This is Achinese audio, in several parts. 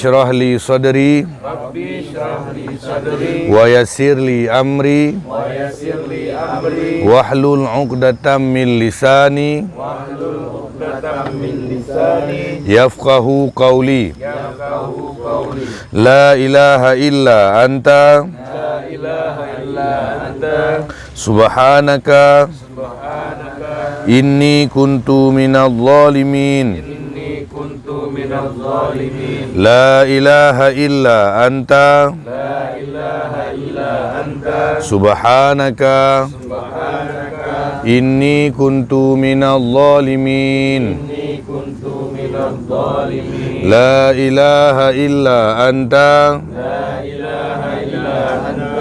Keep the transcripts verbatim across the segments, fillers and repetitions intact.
اشرح لي صدري، رب اشرح لي صدري، ويسر لي أمري، ويسر لي أمري، واحلل عقدة من لساني، واحلل عقدة من لساني، يفقهوا قولي. يفقهوا قولي. لا إله إلا أنت، لا إله إلا أنت، سبحانك، سبحانك، إني كنت من الظالمين. إني كنت من الظالمين. لا إله إلا أنت، لا إله إلا أنت، سبحانك، سبحانك، إني كنت من الظالمين. إني كنت من الظالمين. لا إله إلا أنت، لا إله إلا أنت،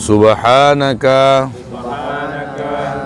سبحانك، سبحانك،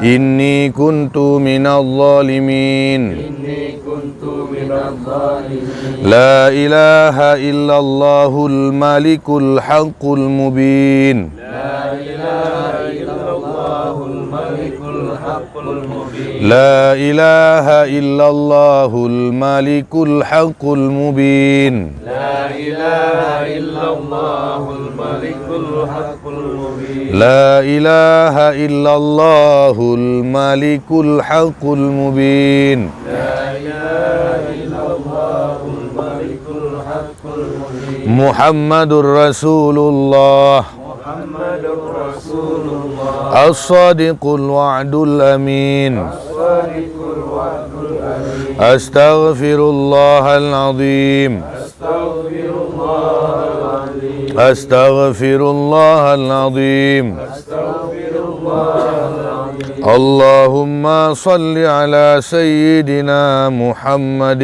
إني كنت من الظالمين. إني كنت من الظالمين. لا إله إلا الله الملك الحق المبين. لا إله إلا الله الملك الحق المبين. لا إله إلا الله الملك الحق المبين. لا إله إلا الله الملك الحق المبين. لا إله إلا الله الملك الحق المبين. لا إله إلا الله الملك الحق المبين. محمد رسول الله. محمد رسول الله. الصادق الوعد الأمين. الصادق الوعد الأمين. أستغفر الله العظيم. أستغفر الله العظيم. أستغفر الله العظيم. أستغفر الله العظيم. اللهم صل على سيدنا محمد.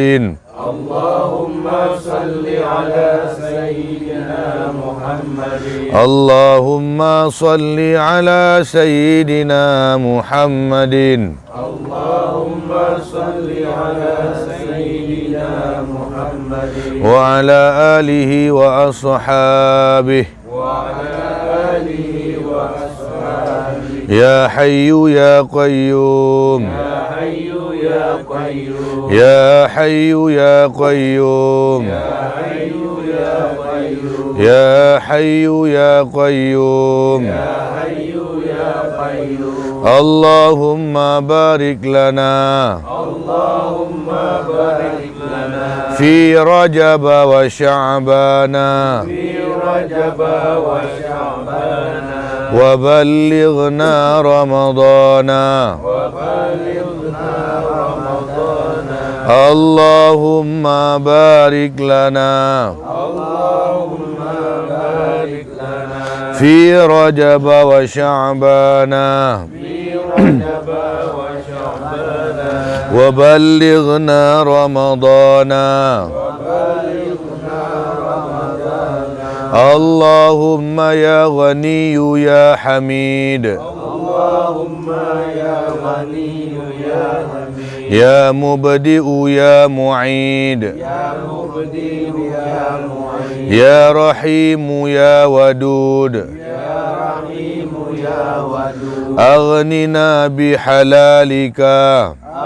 اللهم صل على سيدنا محمد. اللهم صل على سيدنا محمد. اللهم صل على سيدنا محمد. وعلى آله وأصحابه. وعلى آله وأصحابه. يا حي يا قيوم. يا حي يا قيوم. يا حي يا قيوم. يا حي يا قيوم. يا حي يا قيوم. يا حي يا قيوم. اللهم بارك لنا. اللهم بارك في رجب وشعبان. في رجب وشعبان. وبلغنا رمضان. وبلغنا رمضان. اللهم بارك لنا. اللهم بارك لنا. في رجب وشعبان. في رجب وشعبان. وبلغنا رمضان. وبلغنا رمضان. اللهم يا غني يا حميد. اللهم يا غني يا حميد. يا مبدئ يا معيد. يا مبدئ يا معيد. يا رحيم يا ودود. يا رحيم يا ودود. أغننا بحلالك.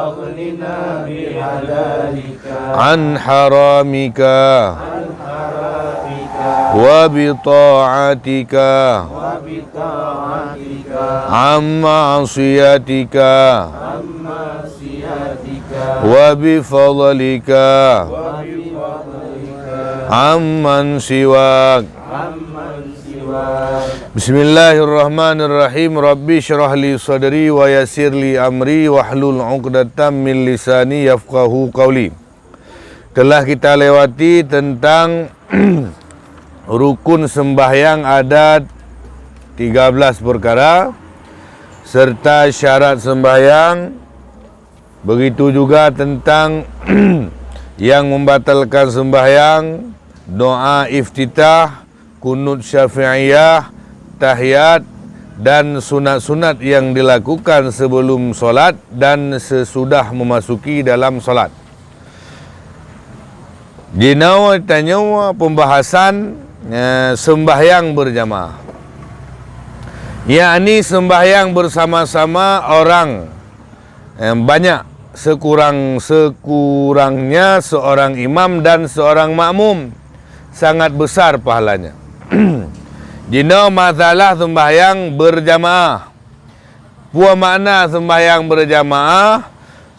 أغننا بحلالك. عن حرامك. عن حرامك. وبطاعتك. وبطاعتك. عن معصيتك. عن معصيتك. وبفضلك. وبفضلك. عمن سواك. عمن سواك. بسم الله الرحمن الرحيم. رب اشرح لي صدري ويسر لي أمري واحلل عقدة من لساني يفقهوا قولي. Telah kita lewati tentang rukun sembahyang ada tiga belas perkara, serta syarat sembahyang, begitu juga tentang yang membatalkan sembahyang, doa iftitah, kunut syafi'iyah, tahiyat, dan sunat-sunat yang dilakukan sebelum solat dan sesudah memasuki dalam solat. Jinoe tanyoe pembahasan, eh, sembahyang berjamaah, yakni sembahyang bersama-sama orang, eh, banyak, sekurang-sekurangnya seorang imam dan seorang makmum. sangat besar pahalanya. Jinoe masalah sembahyang berjamaah. Peue makna sembahyang berjamaah?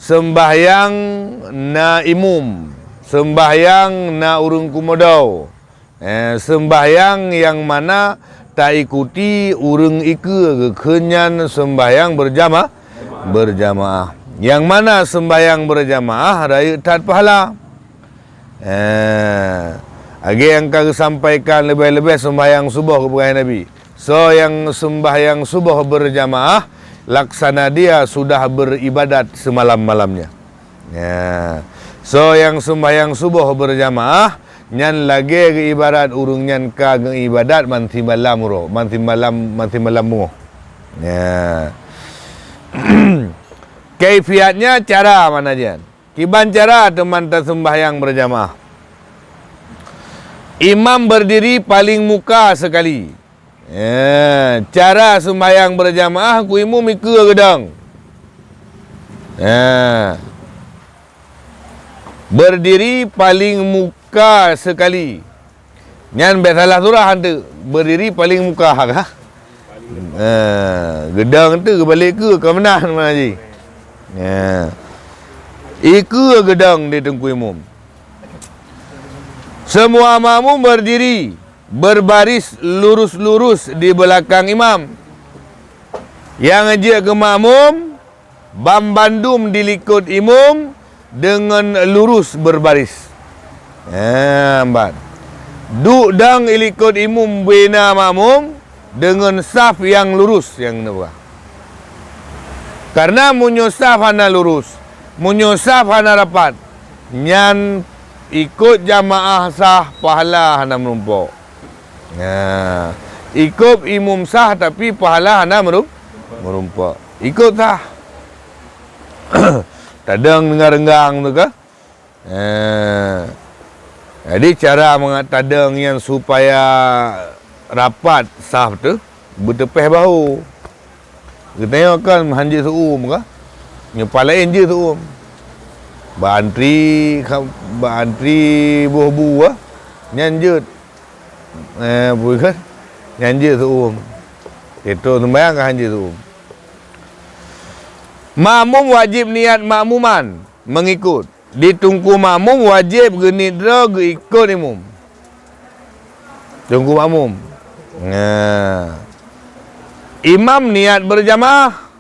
Sembahyang na imum, sembahyang na ureuëng keumodo. Eh, sembahyang nyang mana taikuti ureuëng ikeue geukheun nyan sembahyang berjama-, berjamaah. Nyang mana sembahyang berjamaah rayeuk that pahala. Eh, lagée nyang ka geusampaikan leubeh-leubeh sembahyang suboh geupeugah Nabi, "Soe nyang sembahyang suboh berjamaah, laksana dia sudah beribadat semalam-malamnya." Ya. Soe nyang sembahyang suboh berjamaah, nyan lagée geuibarat ureuëng nyan ka geuibadat mansimalam uroe, mansimalam, mansimalam beungoh. Ya. Kaifiatnya, cara mana jian? Kiban cara teuma tasembahyang berjamaah. Imam berdiri paling muka sekali. Eh, cara sembahyang berjamaah, ku imum ikeue geudong. Eh. Berdiri paling muka sekali. Nyan bék salah surah anteuk. Berdiri paling muka kah? Eh, geudong tu geubalek keue ka meunan mana ji. Eh. Ikeue geudong di teungku imum. Semua makmum berdiri berbaris lurus-lurus di belakang imam. Nyang jeuet keu makmum, banmandum dilikot imum deungon lurus berbaris. Eh, ban. Duek dong ilikot imum bubena makmum deungon saf nyang lurus nyang neuba. Karena meunyoe saf hana lurus, meunyoe saf hana rapat, nyan ikot jamaah sah pahala hana meurumpok. Nah, ikot imum sah tapi pahala hana meurum-, meurumpok. Ikot sah. Tadong deungon reunggang tu kah? Eh, jadi cara mangat tadong nyan supaya rapat saf tu, beuteupeh bahu. Geutanyoe kan hanjeuet seuuem kah? Nyoe pah laén jeuet seuuem. Bak antri, ka-, bak antri boh bu kah? Nyan jeuet. Eh, bui kan? Nyan jeuet seuuem. Itu sembahyang kan hanjeuet seuuem. Makmum wajib niat makmuman mengikut. Di teungku makmum wajéb geuniet droe geuikot imum. Teungku makmum. Nah. Imam niat berjamaah.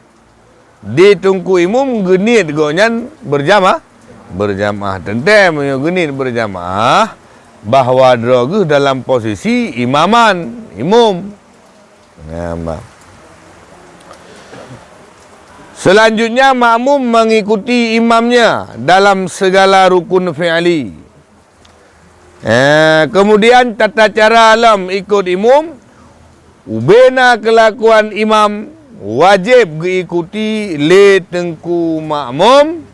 Di teungku imum geuniet gobnyan berjama-, berjamaah. Teuntée meunyoe geuniet berjamaah, bahwa droe geuh dalam posisi imaman, imum. Nah, ma-, Selanjutnya, makmum mengikuti imamnya dalam segala rukun fi'li. Eh, kemudian, tata cara lom ikot imum, ubena keulakuan imam wajéb geuikuti lé teungku makmum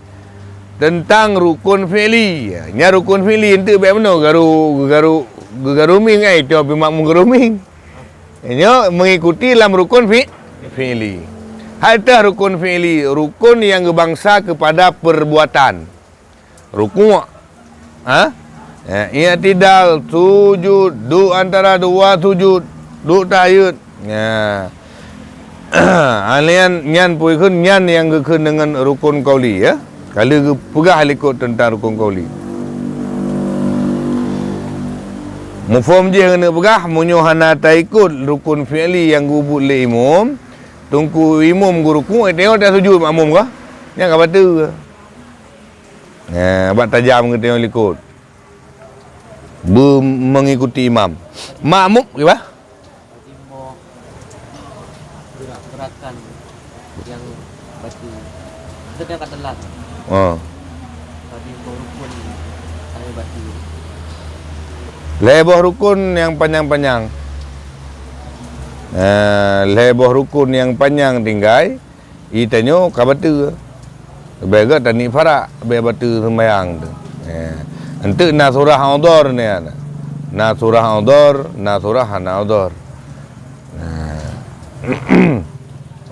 teuntang rukun fi'li. Nyan rukun fi'li, eunteuk bék meunoe, garu, geugaru, geugaru mieng, eh, itu pih makmum garu mieng. Nyoe mengikuti lam rukun fi-, fi'li. Hai teuh rukun fi'li, rukun nyang geubangsa kepada perbuatan. Rukuk. Ha? Ya, i'tidal, sujud, duek antara dua sujud, duek tahiyat. Ya. Alian nyan pui kheun nyan nyang geukheun deungon rukun qauli, ya. Ka lheueh geupeugah likot teuntang rukun qauli. Muphom jih keuneuk peugah, meunyoe hana taikot rukun fi'li nyang geubuet lé imum, teungku imum geurukuk, tengok tasujud makmum kah? Nyan ka bateue. Eh, bak tajam geutanyoe likot. Beu-, mengikuti imam. Makmum, kiban? Timoh gerak-gerakan nyang bateue. Maksudnya ka teulat. Oh. Tadi mau rukun saya bateue. Lhée boh rukun nyang panyang-panyang. Eh, lhée boh rukun nyang panyang tinggai. Itanyoe ka bateue. Leubeh gét taniet parak, leubeh bateue seumbahyang tu. Ya. Eunteuk na surah udhur nyan. Na surah udhur, na surah hana udhur. Nah.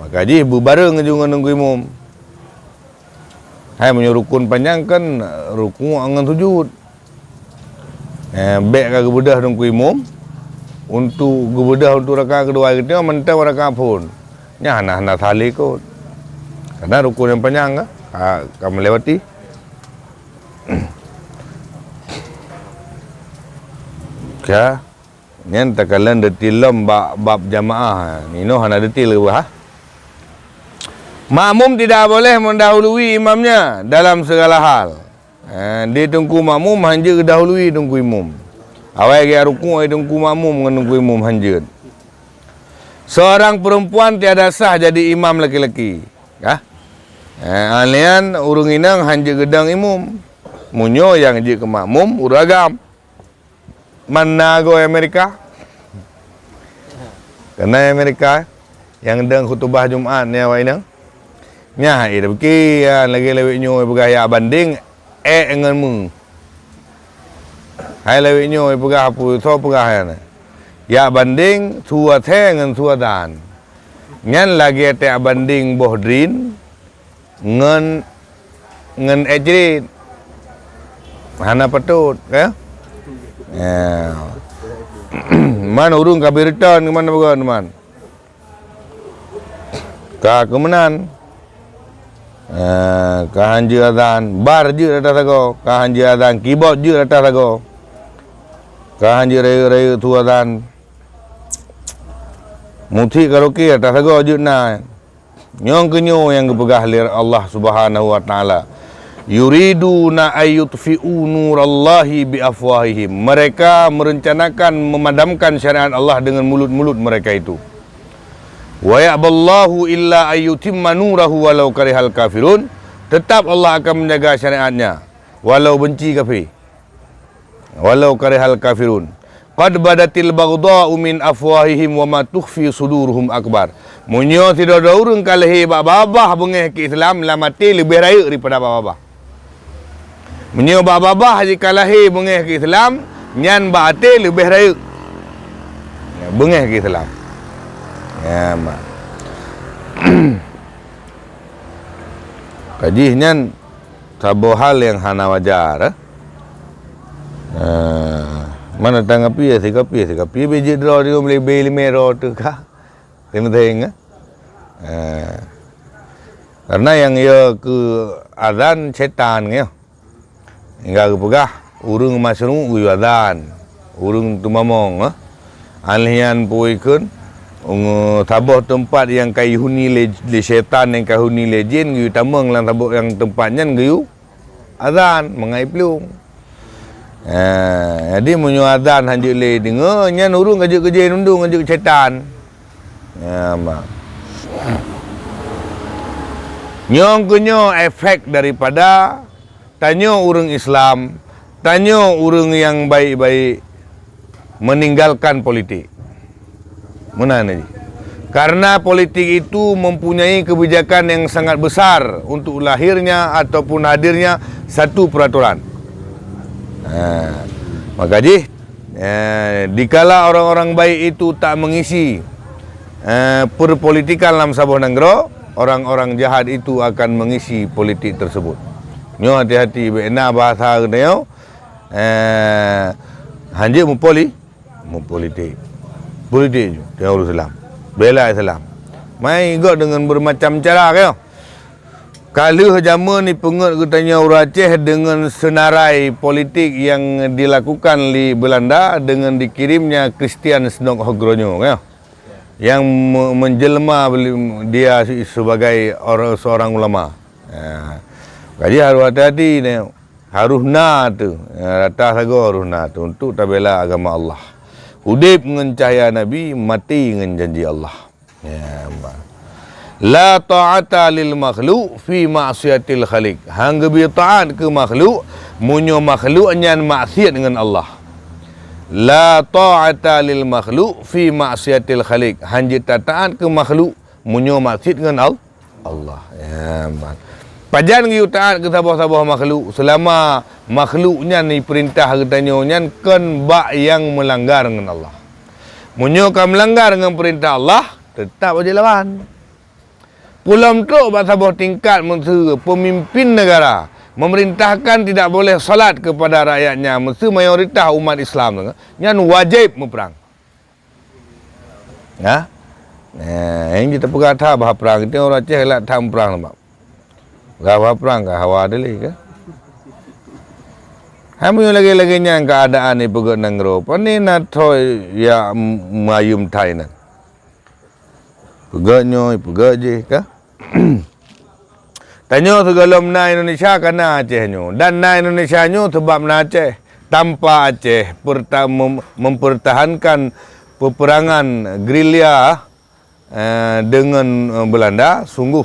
Maka jih beubareng ju ngon teungku imum. Hai, meunyoe rukun panyang kan rukuk ngon sujud. Eh, bèk ka geubeudôh Teungku Imum, untuk geubeudôh untuk rakaat keudua geutanyoe mantong rakaat phôn. Nyan hana, hana sah lé kot. Karena rukun nyang panyang ka, ka, ka meulewati. Ka, nyan takalon detail lom bak bab jamaah. Inoe hana detail geuh, ha? Makmum tidak boleh mendahului imamnya dalam segala hal. Eh, di Teungku Makmum hanjeuet geudahului Teungku Imum. Awai geujak rukuk di Teungku Makmum ngon Teungku Imum hanjeuet. Seorang perempuan tiada sah jadi imam laki-laki. Ka? Eh, alèh nyan ureueng inong hanjeuet geudong imum. Meunyoe nyang jeuet keu makmum ureueng agam. Mana goe Amerika? Keunan Amerika nyang dong khutubah Jumat nyan awak inong. Nyan hai dah pike, ya, lagèe lawét nyoe peugah ya banding, eh, ngon mu. Hai lawét nyoe peugah peue, soe peugah nyan? Ya banding, su athèe ngon su azan. Nyan lagèe tak banding boh drin, ngon, ngon èk jrét. Hana patôt, ya? Ya. Man ureueng ka beureutôn keu man, ka keu meunan. Eh, ka hanjeuet azan, bar jeuet ateueh sagoe, ka hanjeuet azan, kibot jeuet ateueh sagoe. Ka hanjeuet rayeuk-rayeuk su azan. Musik karaoke ateueh sagoe jeuet na. Nyoe keuh nyoe nyang geupeugah lé Allah Subhanahu wa Ta'ala, "Yuriduna ayyutfi'u nurallahi bi afwahihim." Mereka merencanakan memadamkan syariat Allah dengan mulut-mulut mereka itu. "Wa ya'ballahu illa ayyutimma nurahu walau karihal kafirun." Tetap Allah akan menjaga syariatnya walau benci kafir. Walau karihal kafirun. "Qad badatil baghdha'u min afwahihim wa ma tukhfi suduruhum akbar." Meunyoe sidroe-droe ureueng ka lahé bak babah beungéh keu Islam, lam até leubeh rayeuk daripada bak babah. Meunyoe bak babah jih ka lahé beungéh keu Islam, nyan bak até leubeh rayeuk beungéh keu Islam. Ya, ma. Ka jih nyan saboh hal nyang hana wajar, eh. Eh, mana tanggapi ya, sikapi, sikapi, biji droe dia beli, beli limero tu ka. Penting, eh. Eh, karena nyang ya keu azan setan, ya. Hingga geupeugah, ureueng maseuruek geuyue azan, ureueng teumamong, eh. Alèh nyan peue kheun, saboh teumpat nyang ka jihuni lé, lé syaitan nyang ka jihuni lé jén, geuyue tamong lam saboh nyang teumpat nyan geuyue azan, mangat jiplueng. Eh, jadi meunyoe azan hanjeuet lé deungoe, nyan ureueng ka jeuet keu jén, undong ka jeuet keu syaitan. Ya, ma. Nyoe keuh nyoe efek daripada tanyoe ureueng Islam, tanyoe ureueng nyang baik-baik meninggalkan politik. Meunan jih. Karena politik itu mempunyai kebijakan yang sangat besar untuk lahirnya ataupun hadirnya satu peraturan. Ha, maka jih, eh, dikala orang-orang baik itu tak mengisi, eh, perpolitikan lam saboh nanggroe, orang-orang jahat itu akan mengisi politik tersebut. Nyoe hati-hati, bèk na bahasa geutanyoe, eh, hanjeuet mupoli-, mupolitik. Politik nyoe, teuh ureueng Islam. Bela Islam. Mai göt dengan bermacam cara, keuh. Ka lheueh jameun ipeungét geutanyoe ureueng Aceh deungon seunarai politik nyang dilakukan lé Belanda deungon dikirimnya Christian Snoek Hogro nyoe, ya, nyang me-, menjelma beli-, dia se-, sebagai orang, seorang ulama. Ya. Jadi harus hati-hati ni, harus na tu, ya, rata sagoe harus na tu untuk tabela agama Allah. Udép ngon cahya Nabi, maté ngon janji Allah. Ya, ma. La ta'ata lil makhluq fi ma'siyatil khaliq. Han geubri taat keu makhluk, meunyoe makhluk nyan maksiat ngon Allah. La ta'ata lil makhluq fi ma'siyatil khaliq. Han jeuet tataat keu makhluk, meunyoe maksiat ngon Al-, Allah. Ya, ma. Pajan geuyue taat keu saboh-saboh makhluk, seulama makhluk nyan ipeurintah geutanyoe nyan kon bak nyang meulanggar ngon Allah. Meunyoe ka meulanggar ngon peurintah Allah, teutap wajéb lawan. Peulom trok bak saboh tingkat meuteue peumimpin neugara, memerintahkan tidak boleh salat kepada rakyatnya, mesti mayoritas umat Islam tu, nyan wajib muprang. Ha? Eh, nyang jiteupeugah that bah prang, itu ureuëng Aceh galak that muprang teuma. Gah bah prang ka hawa deh lé ka. Hai meunyoe lagée-lagée nyan keuadaan ipeugét nanggroe, pane na thoi ya mayum thai nan. Peugét nyoe, peugét jih ka. Tanyoe sigohlom na Indonesia ka na Aceh nyoe, dan na Indonesia nyoe sebab na Aceh. Tanpa Aceh perta-, mem-, mempertahankan peperangan gerilya, eh, dengan, eh, Belanda, sungguh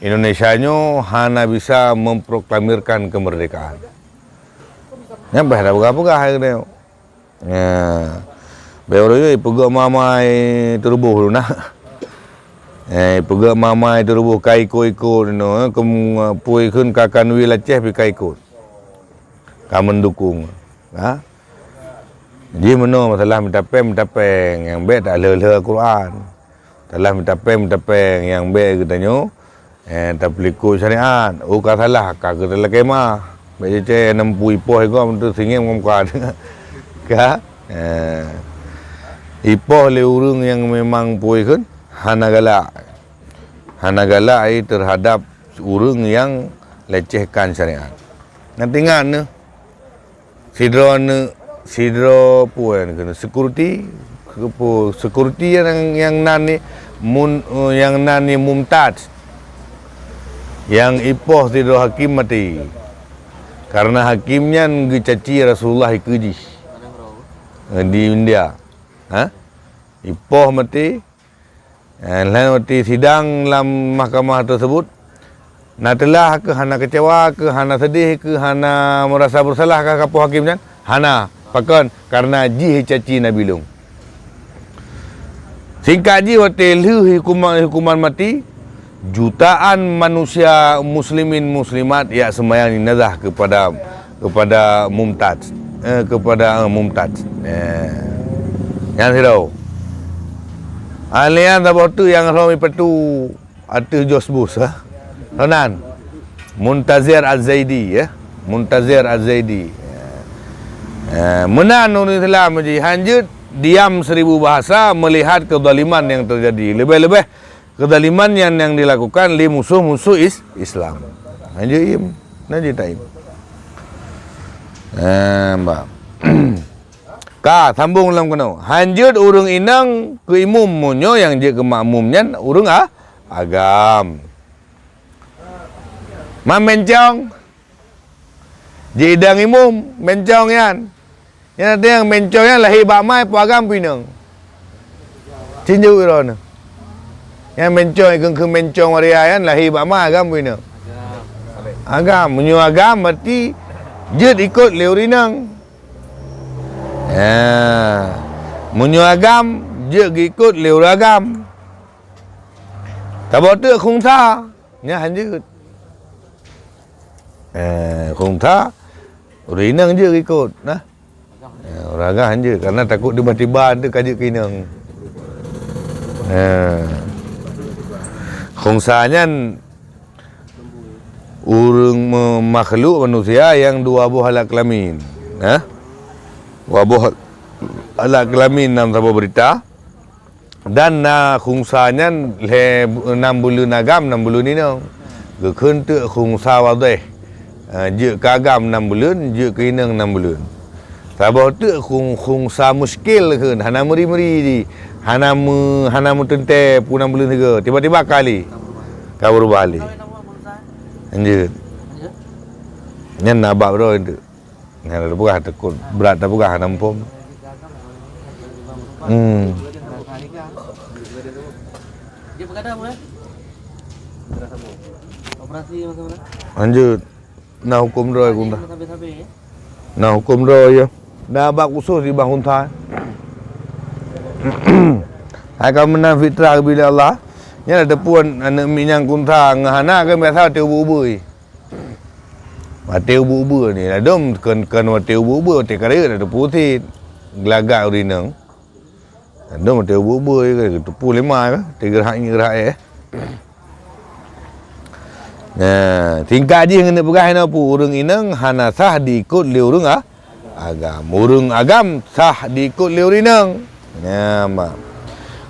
Indonesia nyoe hana bisa memproklamirkan kemerdekaan. Nyan bah dah peugah-peugah hai keunoe. Ya. Bèk ureuëng nyoe ipeugét mamai teuruboh lôn na. Eh, ipeugét mamai teuruboh ka ikot-ikot inoe, eh, kem-, pui kheun ka Kanwil Aceh pih ka ikot. Ka mendukung. Ha? Jih meunoe masalah mita péng, mita péng nyang bèk tak lheueh-lheueh Al-Quran. Masalah mita péng, mita péng nyang bèk geutanyoe, eh, tapeulikot syariat. Oh, ka salah, ka geutalakée ma. Bèk cicé nam pui poh igoe meunteue singém ngon muka. Ka? Eh. Ipoh lé ureuëng nyang memang pui kheun hana galak. Hana galak ai terhadap ureuëng nyang lecehkan syariat. Nyan teuingat neuh. Sidroe aneuk, sidroe peue nyan keunoe, security, keupeue, security nyang, nyang nan ni, mun, nyang nan ni Mumtaz. Nyang ipoh sidroe hakim maté. Karena hakim nyan geucaci Rasulullah ikeue jih. Di India. Ha? Ipoh maté, Eh, lheueh watée sidang lam mahkamah tersebut, na teulah keuh, hana keucewa keuh, hana seudeh keuh, hana meurasa beusalah kah kapoh hakim nyan? Hana. Pakon? Karena jih caci Nabi lôn. Singkat jih, watée lheueh hukuman, hukuman maté, jutaan manusia muslimin muslimat jak seumayang jenazah keupada kepada Mumtaz, eh, kepada, eh, Mumtaz. Eh. Nyan sidroe. Alian saboh teuk nyang lom ipeutu ateueh Josbus, eh. Ronan. Muntazir Az-Zaidi, eh. Muntazir Az-Zaidi. Eh, meunan ureuëng Islam jih hanjeuet diam seribu bahasa melihat kezaliman yang terjadi. Leubeh-leubeh kezaliman nyan nyang dilakukan lé musoh-musoh is-, Islam. Hanjeuet iem, na jeuet taiem. Eh, bah. Ka, sambong lam keunoe. Hanjeuet ureuëng inong keu imum meunyoe nyang jeuet keu makmum nyan ureuëng a-, agam. Mam mencong. Jiidong imum, mencong nyan. Nyan arti nyang mencong nyan lahé bak ma, peue agam peue inong. Cinjok droeneuh. Nyan mencong, ikheun-kheun mencong waria nyan lahé bak ma, agam peue inong. Agam. Meunyoe agam, berarti jeuet ikot lé ureuëng inong. Ya. Meunyoe agam, jeuet geuikot lé ureuëng agam. Saboh teuk khunsa. Nyan hanjeuet. Eh, khunsa, ureuëng inong jeuet ikot, nah. Eh, ureuëng agam hanjeuet, karena takot tiba-tiba teuh ka jeuet keu inong. Eh. Khunsa nyan ureuëng me-, makhluk manusia nyang dua boh alat kelamin. Nah. Dua boh alat kelamin dalam saboh berita. Dan na khunsa nyan lhée bu-, nam buleuen agam, nam buleuen inong. Geukheun teuk khunsa wadéh. Ha, jeuet keu agam nam buleuen, jeuet keu inong nam buleuen. Saboh teuk khung-, khunsa muskil kheun, hana meuri-meuri jih. Hana meu-, hana meuteuntée peue nam buleuen sigoe. Tiba-tiba ka lé. Ka beurubah lé. Lanjut. Nyan na bab droe teuk. Nyan tapeugah takot brat, tapeugah hana muphom. Hmm. Lanjut. Na huköm droe khunsa. Na huköm droe ya. Na bab khusos di bak khunsa. Hai ka meunan fitrah geubri lé Allah. Nyan na teupeue aneuk miet nyang khunsa ngon hana kan biasa teuh ubeut-ubeut. Watée ubeut-ubeut ni, ladom kon, kon watée ubeut-ubeut, watée ka rayeuk dak teupeu sit. Geulagat ureuëng inong. Ladom watée ubeut-ubeut, ka teupeu lé ma, watée geurhak ngieng geurhak éh. Nah, singkat jih ngon peugah inoe pu ureuëng inong hana sah diikot lé ureuëng a-, agam. Ureuëng agam sah diikot lé ureuëng inong. Nah, ma.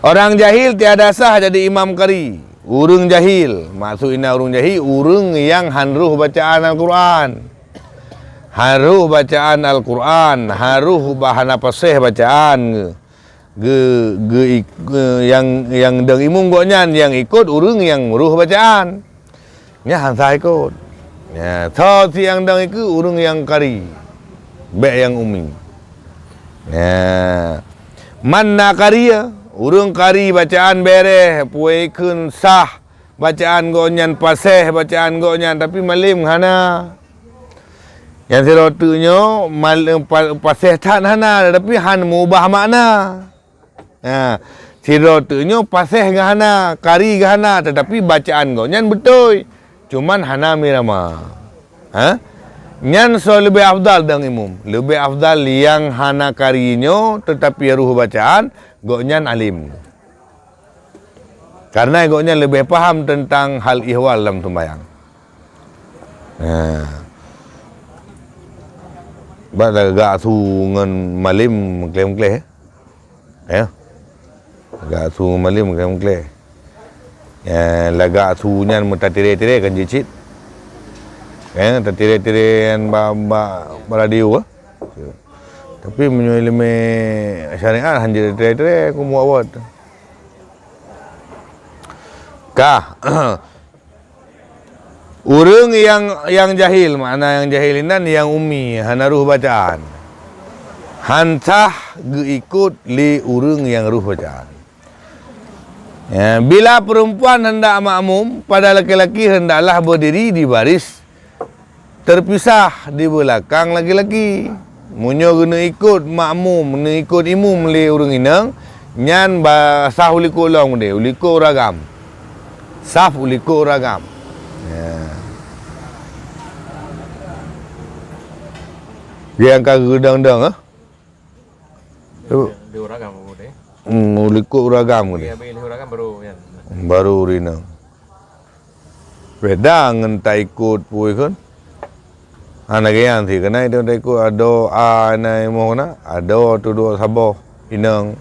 Orang jahil tiada sah jadi imam kari. Ureuëng jahil, maksud ina ureuëng jahil, ureuëng nyang han roh bacaan Al-Quran. Han roh bacaan Al-Quran, han roh ba-, hana paséh bacaan. Geu, geu, geu, nyang, nyang dong imum gobnyan nyang ikot ureuëng nyang roh bacaan. Nyan han sah ikot. Nyan, soe si nyang dong ikot ureuëng nyang kari. Bék nyang umi. Nyan. Man na kari, ureuëng kari bacaan bereh, puwoe kheun sah bacaan gobnyan, paséh bacaan gobnyan, tapi malem hana. Nyang sidroe teuk nyoe mal-, pa-, paséh that hana, tapi han meubah makna. Ha, sidroe teuk nyoe paséh geuhana, kari geuhana, tetapi bacaan gobnyan beutôi. Cuman hana mirama. Ha? Nyan soe leubeh afdal dong imum? Leubeh afdal nyang hana kari nyoe, tetapi roh bacaan, gobnyan alim. Karena gobnyan leubeh paham teuntang hal ihwal lam sumbayang. Nah. Bak lagak su ngon malem meukleh-meukleh, eh? Ya. Lagak su ngon malem meukleh-meukleh. Ya, lagak su nyan meutatire-tire kan jicit. Ya, tatire-tire nyan ba, ba, ba radio, eh? Tapi meunyoe ileumé syariat han jitire-tire, aku muat-muat. Ka. Ureuëng nyang, nyang jahil, makna nyang jahil inan nyang umi, hana roh bacaan. Han sah geuikot lé ureuëng nyang roh bacaan. Ya, bila perempuan hendak makmum, pada laki-laki hendaklah berdiri di baris terpisah di beulakang laki-laki. Meunyoe geuneuk ikot makmum, neuikot imum lé ureuëng inong, nyan ba saf ulikot lom udeh, ulikot ureuëng agam. Saf ulikot ureuëng agam. Ya. Dia angka geudong-dong, eh? Tu. Di ureuëng agam udeh. Hmm, ulikot ureuëng agam udeh. Dia ambil ureuëng agam baru, ya. Baru ureuëng inong. Beda ngon taikot pui kon. Hana geuyan si keunan itu taikot adoe a na imoh na, adoe tu dua saboh inong,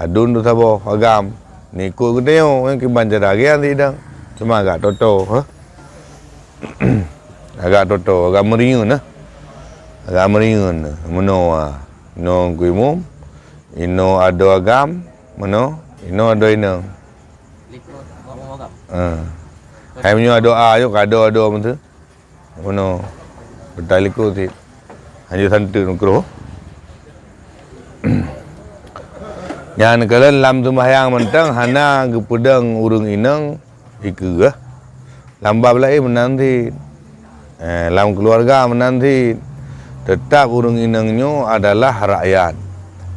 adun tu saboh agam. Nikot geutanyoe ngon kiban cara geuyan si idang. Cuma agak toto, ha? Agak toto, agak meuringeun, ha? Agak meuringeun. Meunoe, ha. Inoe ku imum, inoe adoe agam, meunoe, inoe adoe inong. Likot, buat memogang. Ha. Hai meunyoe adoe a, yuk ka adoe-adoe meutu. Meunoe. Beutai likot sit. Hanjeuet santeut meukeureuh. Nyan kalon lam seumayang mantong hana geupeudong ureuëng inong ikeue. Lam bab laén meunan sit. Eh, lam keuluwarga meunan sit. Teutap ureuëng inong nyoe adalah rakyat.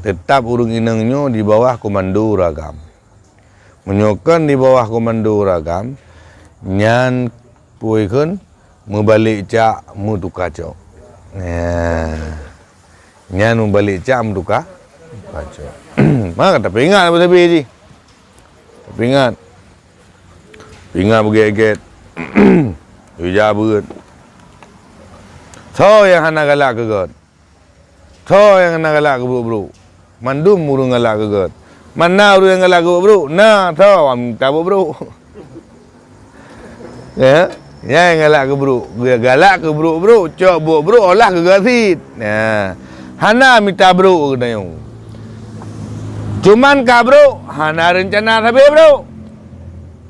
Teutap ureuëng inong nyoe di bawah komando ureuëng agam. Meunyoe kon di bawah komando ureuëng agam, nyan pui kon meubalek cak meutuka cok. Nah, nyan meubalek cak meutuka, meutuka cok. Maka tapeuingat sabe-sabe jih. Tapeuingat. Peuingat beugét-gét. Ija beuet. Soe nyang hana galak keu gét? Soe nyang na galak keu brok-brok? Mandum ureuëng galak keu gét. Mana ureuëng nyang galak keu brok-brok? Na, soe mita brok-brok? Ya, nyang galak keu brok. Galak keu brok-brok, cok brok-brok olah keu gét sit. Nah, hana mita brok geutanyoe. Cuman ka brok, hana reuncana sabe brok.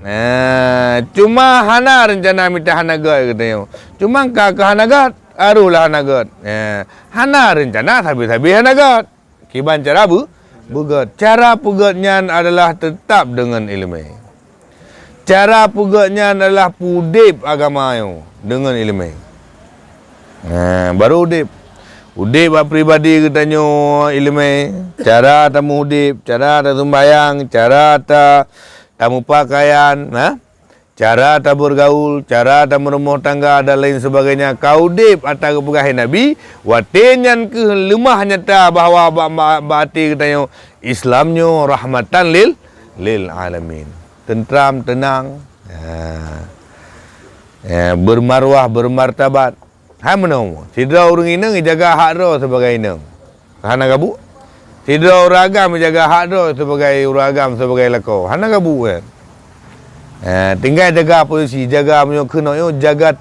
Nah, cuma hana reuncana mita hana gét geutanyoe. Cuman ka, ka hana gét. Aroh lah hana gét. Eh, hana reuncana sabe-sabe hana gét. Kiban cara beu-, beugét. Cara peugét nyan adalah teutap deungon iéleumé. Cara peugét nyan adalah peudeb agama nyoe deungon iéleumé. Eh, baru udeb. Udeb bak pribadi geutanyoe iéleumé. Cara tameuudeb, cara tasumbayang, cara ta-, tameupakaian, ha? Cara tabeurgaul, cara tameurumoh tangga dan lain sebagainya, ka udeb atra geupeugah lé Nabi, watée nyan kheueh leumah nyata bahwa bak, bak, bak até geutanyoe Islam nyoe rahmatan lil, lil alamin. Teuntram, teunang. Ha. Eh, bermarwah, bermartabat. Hai meunoe, sidroe ureuëng inong jaga hak droe sibagai inong. Hana gabuek. Sidroe ureuëng agam jaga hak droe sibagai ureuëng agam, sibagai lakoe. Hana gabuek, kan? Eh, tinggai jaga posisi, jaga meunyoe keunoe, jaga